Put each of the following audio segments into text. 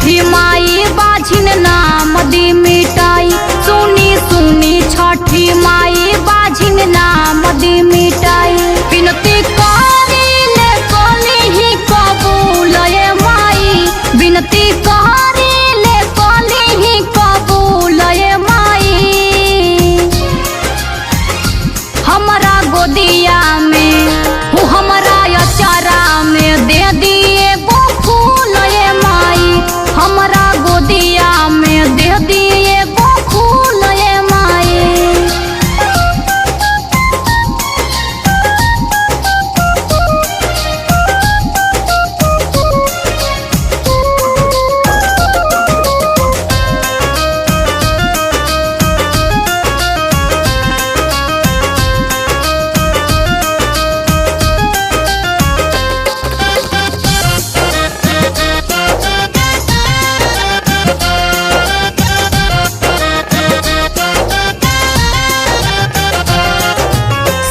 छठी माई बाझिन नाम दी मिटाई। सुनी सुनी छठी माई बाझिन नाम दी मिटाई। विनती करीले कलिही कबूल ए माई, विनती करीले कलिही कबूल ए माई। हमरा गोदिया में हो हमरा अचारा में दे दिए गो फूल ए माई। हमरा गोदिया में दे दिए गो फूल ए माई।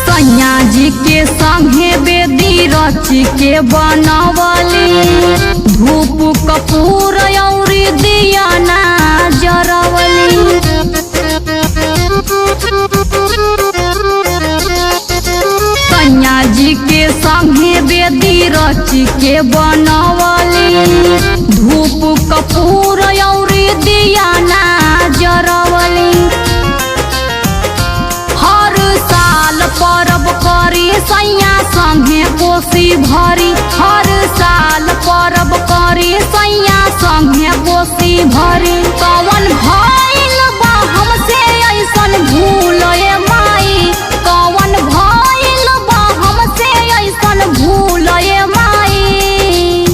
सैया जी के संगे बेदी रच के बनवली, धूप कपूर औरी दिया ना जरवली। सैया जी के संगे बेदी रच के बनवली, धूप कपूर औरी दिया ना जरवली। हर साल परब करी सैया संगे कोसी भरी, हर साल परब करी सैया संगे कोसी भरी। कवन भइल बा हमसे ऐसन भूल ए माई, कवन भइल बा हमसे ऐसन भूल ए माई।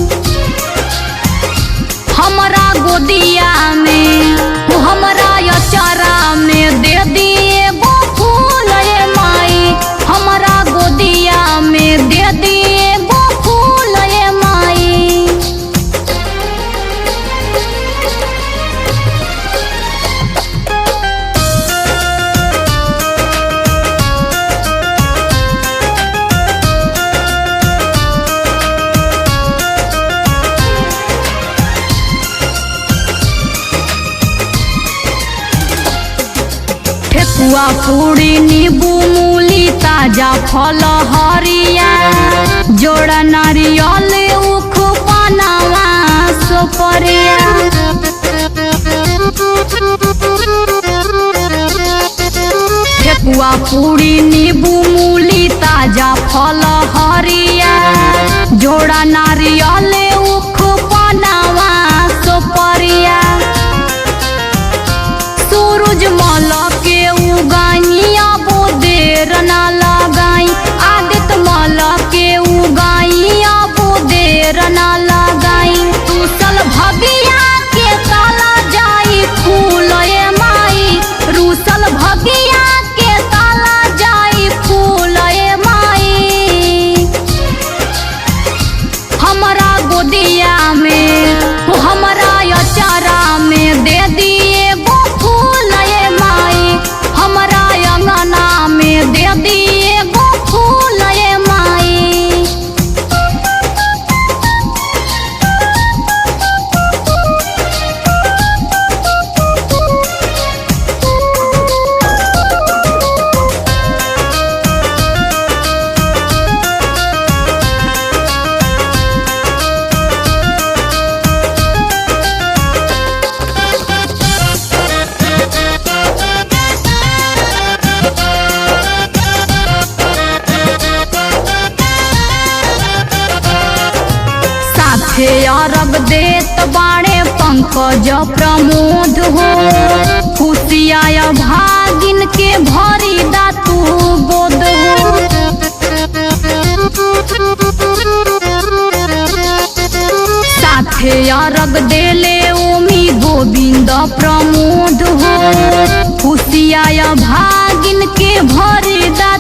हमरा गोदिया में हो हमरा अचारा में दे दिए गो फूल ए माई। हमरा गोदिया में दे दिए गो फूल ए माई। ठेकुआ पूरी नींबू मूली ताजा फल हरिया, जोड़ा नारियल उख पनावा सुपरिया। ठेकुआ पूरी नींबू मूली ताजा फल हरिया, जोड़ा नारियल उख पनावा सुपरिया। सूरज मल के उगाई अब देर ना लगाई, आदित्य मल के उगाई अब देर ना लगाई। रूसल भगिया के ताला जाई फूल ए माई, रूसल भगिया के ताला जाई फूल ए माई। हमरा गोदिया में हो हमरा अचारा में दे दिए गो फूल ए माई। हमरा अंगना में दे दिए गो फूल ए माई। साथे अरब देत बाणे पंकज प्रमोद हो, खुशिया भागिन के भरी दातू गोद हो। साथे अरग देले ओमी गोविंद प्रमोद हो, खुशिया भागिन के भरी दा